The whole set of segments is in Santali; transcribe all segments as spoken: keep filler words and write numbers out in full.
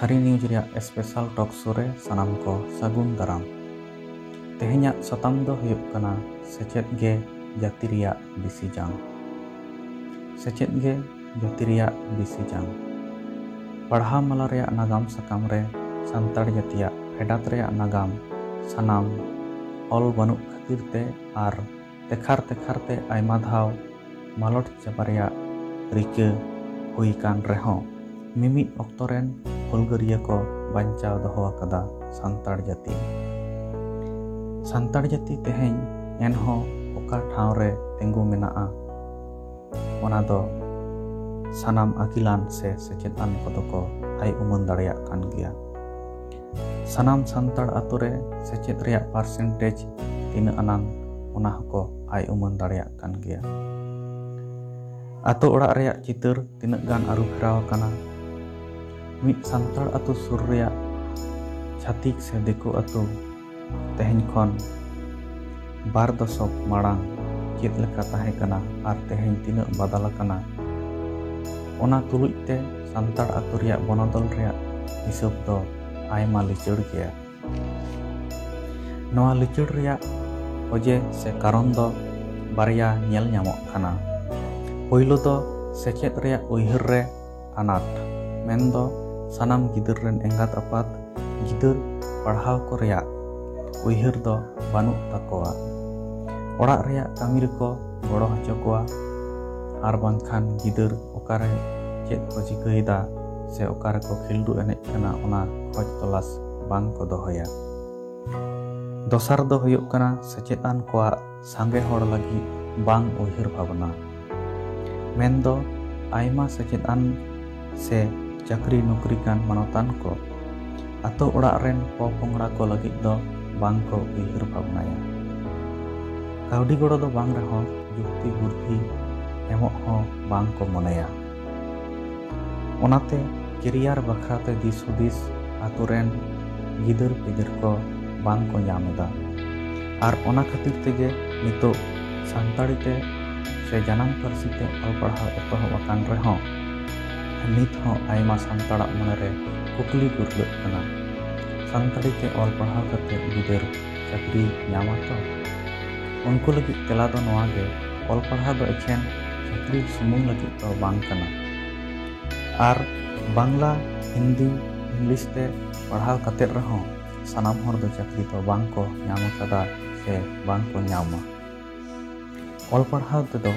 ᱟᱨᱤ ᱱᱤᱭᱩᱡᱽ ᱨᱮᱭᱟᱜ ᱥᱯᱮᱥᱟᱞ ᱴᱚᱠ ᱥᱳ ᱨᱮ ᱥᱟᱱᱟᱢ ᱠᱚ ᱥᱟᱹᱜᱩᱱ ᱫᱟᱨᱟᱢ᱾ ᱛᱮᱦᱮᱧᱟᱜ ᱥᱟᱛᱟᱢ ᱫᱚ ᱦᱩᱭᱩᱜ ᱠᱟᱱᱟ ᱥᱮᱪᱮᱫ ᱜᱮ ᱡᱟᱹᱛᱤ ᱨᱮᱭᱟᱜ ᱵᱤᱥᱤ ᱡᱟᱝ᱾ ᱥᱮᱪᱮᱫ ᱜᱮ ᱡᱟᱹᱛᱤ ᱨᱮᱭᱟᱜ ᱵᱤᱥᱤ ᱡᱟᱝ᱾ ᱯᱟᱲᱦᱟᱣ ᱢᱟᱞᱟ ᱨᱮᱭᱟᱜ ᱱᱟᱜᱟᱢ ᱥᱟᱠᱟᱢ ᱨᱮ ᱥᱟᱱᱛᱟᱲ ᱡᱟᱹᱛᱤᱭᱟᱜ ᱯᱷᱮᱰᱟᱛ ᱨᱮᱭᱟᱜ ᱱᱟᱜᱟᱢ ᱥᱟᱱᱟᱢ ᱚᱞ ᱵᱟᱹᱱᱩᱜ ᱠᱷᱟᱹᱛᱤᱨ ᱛᱮ ᱟᱨ ᱛᱮᱠᱷᱟᱨ ᱛᱮᱠᱷᱟᱨ ᱛᱮ ᱟᱭᱢᱟ ᱫᱷᱟᱣ ᱢᱟᱞᱚᱴ ᱪᱟᱵᱟ ᱨᱮᱭᱟᱜ ᱨᱤᱠᱟᱹ ᱦᱩᱭ ᱠᱟᱱ ᱨᱮᱦᱚᱸ, ᱢᱤᱢᱤᱫ ᱚᱠᱛᱚ ᱨᱮᱱ ᱦᱩᱞᱜᱟᱹᱨᱤᱭᱟᱹ ᱠᱚ ᱵᱟᱧᱪᱟᱣ ᱫᱚᱦᱚ ᱟᱠᱟᱫᱟ ᱥᱟᱱᱛᱟᱲ ᱡᱟᱹᱛᱤ᱾ ᱥᱟᱱᱛᱟᱲ ᱡᱟᱹᱛᱤ ᱛᱮᱦᱮᱧ ᱮᱱᱦᱚᱸ ᱚᱠᱟ ᱴᱷᱟᱶ ᱨᱮ ᱛᱤᱸᱜᱩ ᱢᱮᱱᱟᱜᱼᱟ, ᱚᱱᱟ ᱫᱚ ᱥᱟᱱᱟᱢ ᱟᱹᱠᱤᱞᱟᱱ ᱥᱮ ᱥᱮᱪᱮᱫ ᱟᱱ ᱠᱚᱫᱚ ᱠᱚ ᱟᱭ ᱩᱢᱟᱹᱱ ᱫᱟᱲᱮᱭᱟᱜ ᱠᱟᱱ ᱜᱮᱭᱟ᱾ ᱥᱟᱱᱟᱢ ᱥᱟᱱᱛᱟᱲ ᱟᱛᱳ ᱨᱮ ᱥᱮᱪᱮᱫ ᱨᱮᱭᱟᱜ ᱯᱟᱨᱥᱮᱱᱴᱮᱡᱽ ᱛᱤᱱᱟᱹᱜ ᱟᱱᱟᱝ, ᱚᱱᱟ ᱦᱚᱸᱠᱚ ᱟᱭ ᱩᱢᱟᱹᱱ ᱫᱟᱲᱮᱭᱟᱜ ᱠᱟᱱ ᱜᱮᱭᱟ᱾ ᱟᱛᱳ ᱚᱲᱟᱜ ᱨᱮᱭᱟᱜ ᱪᱤᱛᱟᱹᱨ ᱛᱤᱱᱟᱹᱜ ᱜᱟᱱ ᱟᱹᱨᱩ ᱯᱷᱮᱨᱟᱣ ᱟᱠᱟᱱᱟ᱾ ᱢᱤᱫ ᱥᱟᱱᱛᱟᱲ ᱟᱛᱳ ᱥᱩᱨ ᱨᱮᱭᱟᱜ ᱪᱷᱟᱹᱛᱤᱠ ᱥᱮ ᱫᱤᱠᱩ ᱟᱛᱳ ᱛᱮᱦᱮᱧ ᱠᱷᱚᱱ ᱵᱟᱨ ᱫᱚᱥᱚᱠ ᱢᱟᱲᱟᱝ ᱪᱮᱫ ᱞᱮᱠᱟ ᱛᱟᱦᱮᱸ ᱠᱟᱱᱟ ᱟᱨ ᱛᱮᱦᱮᱧ ᱛᱤᱱᱟᱹᱜ ᱵᱟᱫᱟᱞ ᱟᱠᱟᱱᱟ, ᱚᱱᱟ ᱛᱩᱞᱩᱡ ᱛᱮ ᱥᱟᱱᱛᱟᱲ ᱟᱛᱳ ᱨᱮᱭᱟᱜ ᱵᱚᱱᱚᱫᱚᱞ ᱨᱮᱭᱟᱜ ᱦᱤᱥᱟᱹᱵ ᱫᱚ ᱟᱭᱢᱟ ᱞᱤᱪᱟᱹᱲ ᱜᱮᱭᱟ᱾ ᱱᱚᱣᱟ ᱞᱤᱪᱟᱹᱲ ᱨᱮᱭᱟᱜ ᱚᱡᱮ ᱥᱮ ᱠᱟᱨᱚᱱ ᱫᱚ ᱵᱟᱨᱭᱟ ᱧᱮᱞ ᱧᱟᱢᱚᱜ ᱠᱟᱱᱟ᱾ ᱯᱳᱭᱞᱳ ᱫᱚ ᱥᱮᱪᱮᱫ ᱨᱮᱭᱟᱜ ᱩᱭᱦᱟᱹᱨ ᱨᱮ ᱟᱱᱟᱴ, ᱢᱮᱱᱫᱚ ᱥᱟᱱᱟᱢ ᱜᱤᱫᱟᱹᱨ ᱨᱮᱱ ᱮᱸᱜᱟᱛ ᱟᱯᱟᱛ ᱜᱤᱫᱟᱹᱨ ᱯᱟᱲᱦᱟᱣ ᱠᱚ ᱨᱮᱭᱟᱜ ᱩᱭᱦᱟᱹᱨ ᱫᱚ ᱵᱟᱹᱱᱩᱜ ᱛᱟᱠᱚᱣᱟ᱾ ᱚᱲᱟᱜ ᱨᱮᱭᱟᱜ ᱠᱟᱹᱢᱤ ᱨᱮᱠᱚ ᱜᱚᱲᱚ ᱦᱚᱪᱚ ᱠᱚᱣᱟ ᱟᱨ ᱵᱟᱝᱠᱷᱟᱱ ᱜᱤᱫᱟᱹᱨ ᱚᱠᱟᱨᱮ ᱪᱮᱫ ᱠᱚ ᱪᱤᱠᱟᱹᱭᱮᱫᱟ ᱥᱮ ᱚᱠᱟ ᱨᱮᱠᱚ ᱠᱷᱤᱞᱰᱩ ᱮᱱᱮᱡ ᱠᱟᱱᱟ, ᱚᱱᱟ ᱠᱷᱚᱡᱽ ᱛᱚᱞᱟᱥ ᱵᱟᱝ ᱠᱚ ᱫᱚᱦᱚᱭᱟ᱾ ᱫᱚᱥᱟᱨ ᱫᱚ ᱦᱩᱭᱩᱜ ᱠᱟᱱᱟ ᱥᱮᱪᱮᱫ ᱟᱱ ᱠᱚᱣᱟᱜ ᱥᱟᱸᱜᱮ ᱦᱚᱲ ᱞᱟᱹᱜᱤᱫ ᱵᱟᱝ ᱩᱭᱦᱟᱹᱨ ᱵᱷᱟᱵᱽᱱᱟ, ᱢᱮᱱᱫᱚ ᱟᱭᱢᱟ ᱥᱮᱪᱮᱫ ᱟᱱ ᱥᱮ ᱪᱟᱹᱠᱨᱤ ᱱᱚᱠᱨᱤ ᱠᱟᱱ ᱢᱟᱱᱚᱛᱟᱱ ᱠᱚ ᱟᱛᱳ ᱚᱲᱟᱜ ᱨᱮᱱ ᱯᱚᱯᱚᱝᱲᱟ ᱠᱚ ᱞᱟᱹᱜᱤᱫ ᱫᱚ ᱵᱟᱝ ᱠᱚ ᱩᱭᱦᱟᱹᱨ ᱵᱷᱟᱵᱽᱱᱟᱭᱟ᱾ ᱠᱟᱹᱣᱰᱤ ᱜᱚᱲᱚ ᱫᱚ ᱵᱟᱝ ᱨᱮᱦᱚᱸ ᱡᱩᱠᱛᱤ ᱵᱩᱫᱽᱫᱷᱤ ᱮᱢᱚᱜ ᱦᱚᱸ ᱵᱟᱝ ᱠᱚ ᱢᱚᱱᱮᱭᱟ᱾ ᱚᱱᱟᱛᱮ ᱠᱮᱨᱤᱭᱟᱨ ᱵᱟᱠᱷᱨᱟᱛᱮ ᱫᱤᱥ ᱦᱩᱫᱤᱥ ᱟᱛᱳ ᱨᱮᱱ ᱜᱤᱫᱟᱹᱨ ᱯᱤᱫᱟᱹᱨ ᱠᱚ ᱵᱟᱝ ᱠᱚ ᱧᱟᱢ ᱮᱫᱟ᱾ ᱟᱨ ᱚᱱᱟ ᱠᱷᱟᱹᱛᱤᱨ ᱛᱮᱜᱮ ᱱᱤᱛᱚᱜ ᱥᱟᱱᱛᱟᱲᱤ ᱛᱮ ᱥᱮ ᱡᱟᱱᱟᱢ ᱯᱟᱹᱨᱥᱤ ᱛᱮ ᱚᱞ ᱯᱟᱲᱦᱟᱣ ᱮᱛᱚᱦᱚᱵ ᱟᱠᱟᱱ ᱨᱮᱦᱚᱸ, ᱱᱤᱛ ᱦᱚᱸ ᱟᱭᱢᱟ ᱥᱟᱱᱛᱟᱲᱟᱜ ᱢᱚᱱᱮᱨᱮ ᱠᱩᱠᱞᱤ ᱜᱩᱨᱞᱟᱹᱜ ᱠᱟᱱᱟ, ᱥᱟᱱᱛᱟᱲᱤ ᱛᱮ ᱚᱞ ᱯᱟᱲᱦᱟᱣ ᱠᱟᱛᱮ ᱜᱤᱫᱟᱹᱨ ᱪᱟᱹᱠᱨᱤ ᱧᱟᱢᱟ ᱛᱚ? ᱩᱱᱠᱩ ᱞᱟᱹᱜᱤᱫ ᱛᱮᱞᱟ ᱫᱚ ᱱᱚᱣᱟ ᱜᱮ, ᱚᱞ ᱯᱟᱲᱦᱟᱣ ᱫᱚ ᱮᱠᱷᱮᱱ ᱪᱟᱹᱠᱨᱤ ᱥᱩᱢᱩᱝ ᱞᱟᱹᱜᱤᱫ ᱫᱚ ᱵᱟᱝ ᱠᱟᱱᱟ᱾ ᱟᱨ ᱵᱟᱝᱞᱟ, ᱦᱤᱱᱫᱤ, ᱤᱝᱞᱤᱥ ᱛᱮ ᱯᱟᱲᱦᱟᱣ ᱠᱟᱛᱮ ᱨᱮᱦᱚᱸ ᱥᱟᱱᱟᱢ ᱦᱚᱲ ᱫᱚ ᱪᱟᱹᱠᱨᱤ ᱫᱚ ᱵᱟᱝ ᱠᱚ ᱧᱟᱢ ᱟᱠᱟᱫᱟ ᱥᱮ ᱵᱟᱝ ᱠᱚ ᱧᱟᱢᱟ᱾ ᱚᱞ ᱯᱟᱲᱦᱟᱣ ᱛᱮᱫᱚ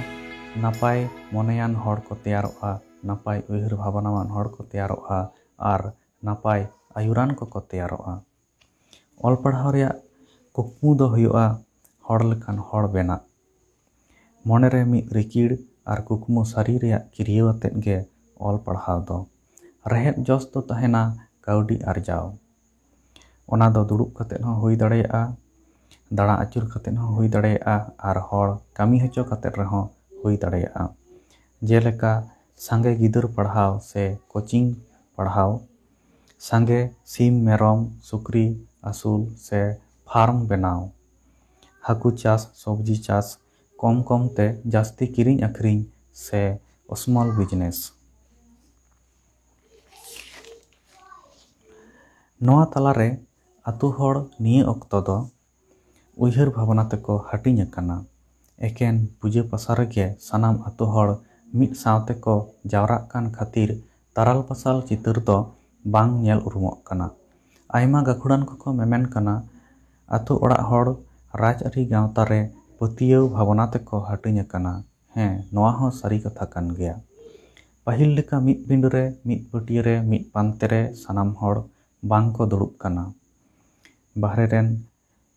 ᱱᱟᱯᱟᱭ ᱢᱚᱱᱮᱭᱟᱱ ᱦᱚᱲ ᱠᱚ ᱛᱮᱭᱟᱨᱚᱜᱼᱟ, ᱱᱟᱯᱟᱭ ᱩᱭᱦᱟᱹᱨ ᱵᱷᱟᱵᱽᱱᱟᱣᱟᱱ ᱦᱚᱲ ᱠᱚ ᱛᱮᱭᱟᱨᱚᱜᱼᱟ ᱟᱨ ᱱᱟᱯᱟᱭ ᱟᱭᱩᱨᱟᱱ ᱠᱚᱠᱚ ᱛᱮᱭᱟᱨᱚᱜᱼᱟ᱾ ᱚᱞ ᱯᱟᱲᱦᱟᱣ ᱨᱮᱭᱟᱜ ᱠᱩᱠᱢᱩ ᱫᱚ ᱦᱩᱭᱩᱜᱼᱟ ᱦᱚᱲ ᱞᱮᱠᱟᱱ ᱦᱚᱲ ᱵᱮᱱᱟᱜ᱾ ᱢᱚᱱᱮ ᱨᱮ ᱢᱤᱫ ᱨᱤᱠᱤᱲ ᱟᱨ ᱠᱩᱠᱢᱩ ᱥᱟᱹᱨᱤ ᱨᱮᱭᱟᱜ ᱠᱤᱨᱭᱟᱹᱣ ᱟᱛᱮᱫ ᱜᱮ ᱚᱞ ᱯᱟᱲᱦᱟᱣ ᱫᱚ᱾ ᱨᱮᱦᱮᱫ ᱡᱚᱥ ᱫᱚ ᱛᱟᱦᱮᱱᱟ ᱠᱟᱹᱣᱰᱤ ᱟᱨᱡᱟᱣ᱾ ᱚᱱᱟ ᱫᱚ ᱫᱩᱲᱩᱵ ᱠᱟᱛᱮᱫ ᱦᱚᱸ ᱦᱩᱭ ᱫᱟᱲᱮᱭᱟᱜᱼᱟ, ᱫᱟᱬᱟ ᱟᱹᱪᱩᱨ ᱠᱟᱛᱮᱫ ᱦᱚᱸ ᱦᱩᱭ ᱫᱟᱲᱮᱭᱟᱜᱼᱟ ᱟᱨ ᱦᱚᱲ ᱠᱟᱹᱢᱤ ᱦᱚᱪᱚ ᱠᱟᱛᱮᱫ ᱨᱮᱦᱚᱸ ᱦᱩᱭ ᱫᱟᱲᱮᱭᱟᱜᱼᱟ᱾ ᱡᱮᱞᱮᱠᱟ ᱥᱟᱸᱜᱮ ᱜᱤᱫᱟᱹᱨ ᱯᱟᱲᱦᱟᱣ ᱥᱮ ᱠᱳᱪᱤᱝ ᱯᱟᱲᱦᱟᱣ, ᱥᱟᱸᱜᱮ ᱥᱤᱢ, ᱢᱮᱨᱚᱢ, ᱥᱩᱠᱨᱤ ᱟᱹᱥᱩᱞ ᱥᱮ ᱯᱷᱟᱨᱢ ᱵᱮᱱᱟᱣ, ᱦᱟᱹᱠᱩ ᱪᱟᱥ, ᱥᱚᱵᱽᱡᱤ ᱪᱟᱥ, ᱠᱚᱢ ᱠᱚᱢ ᱛᱮ ᱡᱟᱹᱥᱛᱤ ᱠᱤᱨᱤᱧ ᱟᱹᱠᱷᱨᱤᱧ ᱥᱮ small business᱾ ᱱᱚᱣᱟ ᱛᱟᱞᱟᱨᱮ ᱟᱛᱳ ᱦᱚᱲ ᱱᱤᱭᱟᱹ ᱚᱠᱛᱚ ᱫᱚ ᱩᱭᱦᱟᱹᱨ ᱵᱷᱟᱵᱽᱱᱟ ᱛᱮᱠᱚ ᱦᱟᱹᱴᱤᱧ ᱟᱠᱟᱱᱟ᱾ ᱮᱠᱮᱱ ᱯᱩᱡᱟᱹ ᱯᱟᱥᱟ ᱨᱮᱜᱮ ᱥᱟᱱᱟᱢ ᱟᱛᱳ ᱦᱚᱲ ᱢᱤᱫ ᱥᱟᱶ ᱛᱮᱠᱚ ᱡᱟᱣᱨᱟᱜ ᱠᱟᱱ ᱠᱷᱟᱹᱛᱤᱨ ᱛᱟᱨᱟᱞ ᱯᱟᱥᱟᱞ ᱪᱤᱛᱟᱹᱨ ᱫᱚ ᱵᱟᱝ ᱧᱮᱞ ᱩᱨᱩᱢᱚᱜ ᱠᱟᱱᱟ᱾ ᱟᱭᱢᱟ ᱜᱟᱹᱠᱷᱩᱲᱟᱱ ᱠᱚᱠᱚ ᱢᱮᱢᱮᱱ ᱠᱟᱱᱟ, ᱟᱛᱳ ᱚᱲᱟᱜ ᱦᱚᱲ ᱨᱟᱡᱽᱟᱹᱨᱤ ᱜᱟᱶᱛᱟ ᱨᱮ ᱯᱟᱹᱛᱭᱟᱹᱣ ᱵᱷᱟᱵᱽᱱᱟ ᱛᱮᱠᱚ ᱦᱟᱹᱴᱤᱧ ᱟᱠᱟᱱᱟ᱾ ᱦᱮᱸ, ᱱᱚᱣᱟ ᱦᱚᱸ ᱥᱟᱹᱨᱤ ᱠᱟᱛᱷᱟ ᱠᱟᱱ ᱜᱮᱭᱟ᱾ ᱯᱟᱹᱦᱤᱞ ᱞᱮᱠᱟ ᱢᱤᱫ ᱯᱤᱸᱰᱟᱹ ᱨᱮ, ᱢᱤᱫ ᱯᱟᱹᱴᱭᱟᱹ ᱨᱮ, ᱢᱤᱫ ᱯᱟᱱᱛᱮ ᱨᱮ ᱥᱟᱱᱟᱢ ᱦᱚᱲ ᱵᱟᱝ ᱠᱚ ᱫᱩᱲᱩᱵ ᱠᱟᱱᱟ᱾ ᱵᱟᱦᱨᱮ ᱨᱮᱱ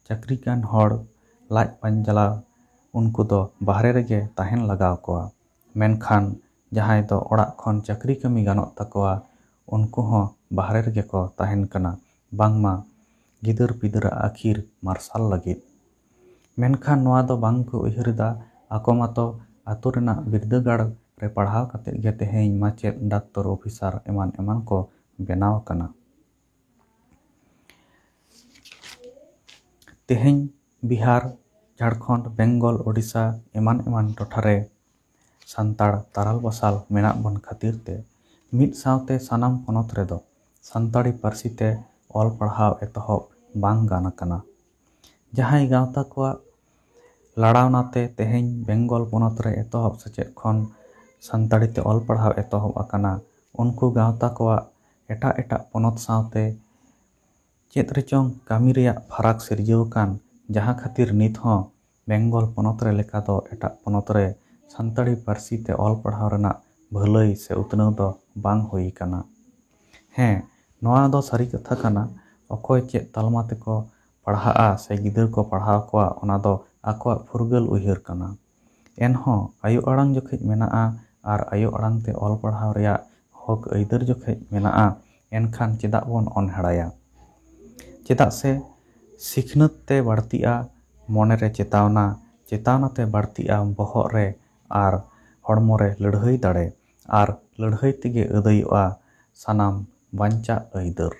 ᱪᱟᱹᱠᱨᱤ ᱠᱟᱱ ᱦᱚᱲ ᱞᱟᱡ ᱯᱟᱸᱡᱟᱞᱟ, ᱩᱱᱠᱩ ᱫᱚ ᱵᱟᱦᱨᱮ ᱨᱮᱜᱮ ᱛᱟᱦᱮᱱ ᱞᱟᱜᱟᱣ ᱠᱚᱣᱟ᱾ ᱢᱮᱱᱠᱷᱟᱱ ᱡᱟᱦᱟᱸᱭ ᱫᱚ ᱚᱲᱟᱜ ᱠᱷᱚᱱ ᱪᱟᱹᱠᱨᱤ ᱠᱟᱹᱢᱤ ᱜᱟᱱᱚᱜ ᱛᱟᱠᱚᱣᱟ, ᱩᱱᱠᱩ ᱦᱚᱸ ᱵᱟᱦᱨᱮ ᱨᱮᱜᱮ ᱠᱚ ᱛᱟᱦᱮᱱ ᱠᱟᱱᱟ, ᱵᱟᱝᱢᱟ ᱜᱤᱫᱟᱹᱨ ᱯᱤᱫᱟᱹᱨᱟᱜ ᱟᱹᱠᱷᱤᱨ ᱢᱟᱨᱥᱟᱞ ᱞᱟᱹᱜᱤᱫ᱾ ᱢᱮᱱᱠᱷᱟᱱ ᱱᱚᱣᱟ ᱫᱚ ᱵᱟᱝ ᱠᱚ ᱩᱭᱦᱟᱹᱨ ᱮᱫᱟ, ᱟᱠᱚ ᱢᱟᱛᱚ ᱟᱛᱳ ᱨᱮᱱᱟᱜ ᱵᱤᱨᱫᱟᱹᱜᱟᱲ ᱨᱮ ᱯᱟᱲᱦᱟᱣ ᱠᱟᱛᱮᱫ ᱜᱮ ᱛᱮᱦᱮᱧ ᱢᱟᱪᱮᱫ, ᱰᱟᱠᱛᱚᱨ, ᱚᱯᱷᱤᱥᱟᱨ ᱮᱢᱟᱱ ᱮᱢᱟᱱ ᱠᱚ ᱵᱮᱱᱟᱣ ᱟᱠᱟᱱᱟ᱾ ᱛᱮᱦᱮᱧ ᱵᱤᱦᱟᱨ, ᱡᱷᱟᱲᱠᱷᱚᱸᱰ, ᱵᱮᱝᱜᱚᱞ, ᱳᱰᱤᱥᱟ ᱮᱢᱟᱱ ᱮᱢᱟᱱ ᱴᱚᱴᱷᱟ ᱨᱮ ᱥᱟᱱᱛᱟᱲ ᱛᱟᱨᱟᱞ ᱵᱟᱥᱟᱞ ᱢᱮᱱᱟᱜ ᱵᱚᱱ ᱠᱷᱟᱹᱛᱤᱨ ᱛᱮ ᱢᱤᱫ ᱥᱟᱶᱛᱮ ᱥᱟᱱᱟᱢ ᱯᱚᱱᱚᱛ ᱨᱮᱫᱚ ᱥᱟᱱᱛᱟᱲᱤ ᱯᱟᱹᱨᱥᱤ ᱛᱮ ᱚᱞ ᱯᱟᱲᱦᱟᱣ ᱮᱛᱚᱦᱚᱵ ᱵᱟᱝ ᱜᱟᱱ ᱟᱠᱟᱱᱟ᱾ ᱡᱟᱦᱟᱸᱭ ᱜᱟᱶᱛᱟ ᱠᱚᱣᱟᱜ ᱞᱟᱲᱟᱣᱱᱟ ᱛᱮ ᱛᱮᱦᱮᱧ ᱵᱮᱝᱜᱚᱞ ᱯᱚᱱᱚᱛ ᱨᱮ ᱮᱛᱚᱦᱚᱵ ᱥᱮᱪᱮᱫ ᱠᱷᱚᱱ ᱥᱟᱱᱛᱟᱲᱤ ᱛᱮ ᱚᱞ ᱯᱟᱲᱦᱟᱣ ᱮᱛᱚᱦᱚᱵ ᱟᱠᱟᱱᱟ, ᱩᱱᱠᱩ ᱜᱟᱶᱛᱟ ᱠᱚᱣᱟᱜ ᱮᱴᱟᱜ ᱮᱴᱟᱜ ᱯᱚᱱᱚᱛ ᱥᱟᱶᱛᱮ ᱪᱮᱫ ᱨᱮᱪᱚᱝ ᱠᱟᱹᱢᱤ ᱨᱮᱭᱟᱜ ᱯᱷᱟᱨᱟᱠ ᱥᱤᱨᱡᱟᱹᱣ ᱟᱠᱟᱱ, ᱡᱟᱦᱟᱸ ᱠᱷᱟᱹᱛᱤᱨ ᱱᱤᱛ ᱦᱚᱸ ᱵᱮᱝᱜᱚᱞ ᱯᱚᱱᱚᱛ ᱨᱮ ᱞᱮᱠᱟ ᱫᱚ ᱮᱴᱟᱜ ᱯᱚᱱᱚᱛ ᱨᱮ ᱥᱟᱱᱛᱟᱲᱤ ᱯᱟᱹᱨᱥᱤ ᱛᱮ ᱚᱞ ᱯᱟᱲᱦᱟᱣ ᱨᱮᱱᱟᱜ ᱵᱷᱟᱹᱞᱟᱹᱭ ᱥᱮ ᱩᱛᱱᱟᱹᱣ ᱫᱚ ᱵᱟᱝ ᱦᱩᱭ ᱟᱠᱟᱱᱟ᱾ ᱦᱮᱸ, ᱱᱚᱣᱟ ᱫᱚ ᱥᱟᱹᱨᱤ ᱠᱟᱛᱷᱟ ᱠᱟᱱᱟ, ᱚᱠᱚᱭ ᱪᱮᱫ ᱛᱟᱞᱢᱟ ᱛᱮᱠᱚ ᱯᱟᱲᱦᱟᱜᱼᱟ ᱥᱮ ᱜᱤᱫᱟᱹᱨ ᱠᱚ ᱯᱟᱲᱦᱟᱣ ᱠᱚᱣᱟ, ᱚᱱᱟ ᱫᱚ ᱟᱠᱚᱣᱟᱜ ᱯᱷᱩᱨᱜᱟᱹᱞ ᱩᱭᱦᱟᱹᱨ ᱠᱟᱱᱟ᱾ ᱮᱱᱦᱚᱸ ᱟᱭᱳ ᱟᱲᱟᱝ ᱡᱚᱠᱷᱮᱡ ᱢᱮᱱᱟᱜᱼᱟ ᱟᱨ ᱟᱭᱳ ᱟᱲᱟᱝ ᱛᱮ ᱚᱞ ᱯᱟᱲᱦᱟᱣ ᱨᱮᱭᱟᱜ ᱦᱚᱠ ᱟᱹᱭᱫᱟᱹᱨ ᱡᱚᱠᱷᱮᱡ ᱢᱮᱱᱟᱜᱼᱟ, ᱮᱱᱠᱷᱟᱱ ᱪᱮᱫᱟᱜ ᱵᱚᱱ ᱚᱱᱦᱮᱲᱟᱭᱟ? ᱪᱮᱫᱟᱜ ᱥᱮ ᱥᱤᱠᱷᱱᱟᱹᱛ ᱛᱮ ᱵᱟᱹᱲᱛᱤᱜᱼᱟ ᱢᱚᱱᱮ ᱨᱮ ᱪᱮᱛᱟᱣᱱᱟ, ᱪᱮᱛᱟᱣᱱᱟ ᱛᱮ ᱵᱟᱹᱲᱛᱤᱜᱼᱟ ᱵᱚᱦᱚᱜ ᱨᱮ ᱟᱨ ᱦᱚᱲᱢᱚ ᱨᱮ ᱞᱟᱹᱲᱦᱟᱹᱭ ᱫᱟᱲᱮ, ᱟᱨ ᱞᱟᱹᱲᱦᱟᱹᱭ ᱛᱮᱜᱮ ᱟᱹᱫᱟᱹᱭᱚᱜᱼᱟ ᱥᱟᱱᱟᱢ ᱵᱟᱧᱪᱟᱜ ᱟᱹᱭᱫᱟᱹᱨ᱾